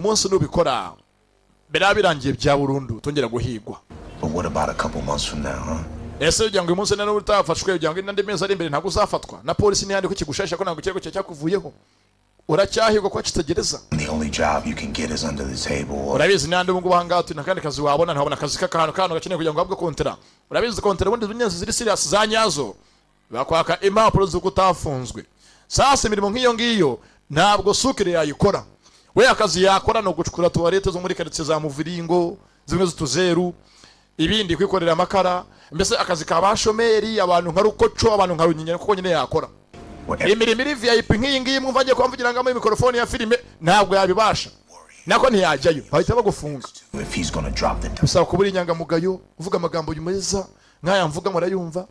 Umunsi nubikora biraba birangiye bya burundu, tongera guhigwa. But what about a couple months from now, huh? Ese kugira ngo uyu munsi none utafashwe, kugira ngo n'andi mezi ari imbere ntabwo uzafatwa na polisi n'iyandi ko kigushasha, ko ntabwo ikirego cyawe cyakuvuyeho, uracyahigwa ko kitagereza? The only job you can get is under the table or Urabizi, n'andi ubu ngubu ahangaha turi, nta kandi kazi wabona, ntabona akazi k'akantu kantu gakeneye kugira ngo uhabwe kontera. Urabizi, kontera ubundi nyenzi ziri serious za nyazo bakwaka impapuro z'uko utafunzwe. Sasa imirimo nk'iyo ngiyo ntabwo Sukire yayikora. We akazi yakora ni ugucukura tuwarete zo muri karitsiye za muviringo, zimwe z'utuzeru, ibindi kwikorera amakara, mbese akazi ka bashomeri, abantu nka Rukoco, abantu nka Runyinya, kuko nyine yakora imirimo iri VIP nk'iyi ngiyi mwumva agiye kuba mvugirangamo mikorofone ya filime, ntabwo yabibasha, nako ntiyajyayo, bahita bagufunga. if he's gonna drop the Bisaba kuba uri inyangamugayo, uvuga amagambo meza nk'aya mvuga, murayumva.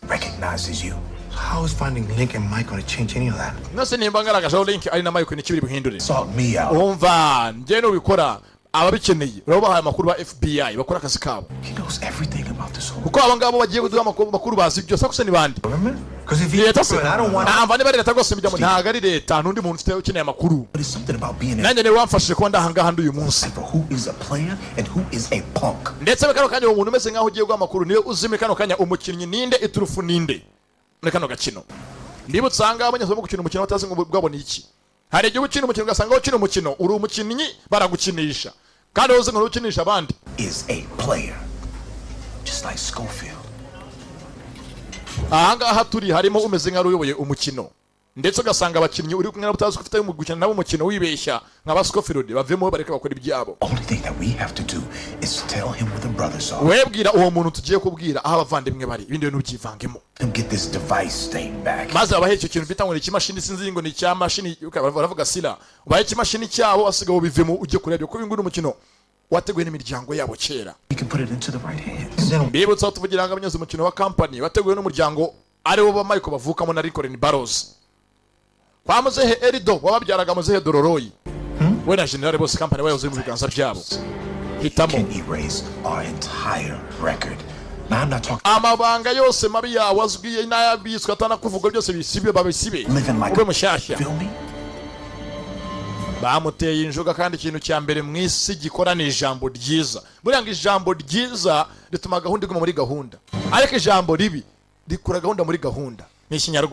recognizes you. How is finding Link and Mike gonna change any of that? Nose nimba ngaragaje aho Link ari na Mike, ni kibiri buhindure? Sort me out. Umva, njye nubikora ababikeneye urabahaye amakuru ba FBI bakora akazi kabo. He knows everything about this whole Kuko aba ngabo bagiye kuduha amakuru bazi byose. Ariko se ni bande? Because if he Leta se? I don't want Ntamva niba ari leta rwose mbijyamo. Ntabwo ari leta, n'undi muntu ufite ukeneye amakuru. But it's something about being Nanjye niwe wamfashije kuba ndahangaha ndi uyu munsi. who is a player and who is a punk. Ndetse muri kano kanya uwo muntu umeze nk'aho ugiye guha amakuru niwe uzi muri kano kanya umukinnyi ninde, iturufu ninde muri kano gakino. Ndibutsa, aha ngaha abanyeshuri barimo gukina umukino batazi ngo bwabo ni iki. Hari igihe ukina umukino ugasanga ukina umukino uri umukinnyi, baragukinisha, kandi wowe uzi ngo ukinisha abandi. Is a player. Just like Schofield. Aha ngaha turi harimo umeze nk'aho uyoboye umukino, ndetse ugasanga abakinnyi uri kumwe nabo utazi ko ufite mu gukina nabo umukino wibeshya, nka ba Scofield, bavemo bareke bakora ibyabo. Only thing that we have to do is tell him where the brothers are. Webwira uwo muntu tugiye kubwira aho abavandimwe bari, ibindi bintu byivangemo. And get this device thing back. Maze babahe icyo kintu bita ngo ni ikimashini, sinzi ngo ni icyamashini, baravuga sira, ubahe ikimashini cyabo, asigaye bivemo ujye kureba, kuko uyu nguyu ni umukino wateguwe n'imiryango yabo kera. You can put it into the right hands. Mbibutsa aho tuvugira ngo abanyuze umukino wa kampani wateguwe n'umuryango ariwo ba Michael bavukamo na Lincoln Barrows kwa muzehe Erido wababyaraga, muzehe Dororoyi, we na generale bose kampani bayoze mu biganza byabo. Hitamo. Can erase our entire record. Now I'm not talking Amabanga yose mabi yawe azwi n'ayabitswe atanakuvuga byose bisibe, babisibe, living like ube mushyashya. Feel me? Bamuteye injuga, kandi ikintu cya mbere mu isi gikora ni ijambo ryiza. Buriya ngo ijambo ryiza rituma gahunda iguma muri gahunda, ariko ijambo ribi rikura gahunda muri gahunda. Ni Ikinyarwanda.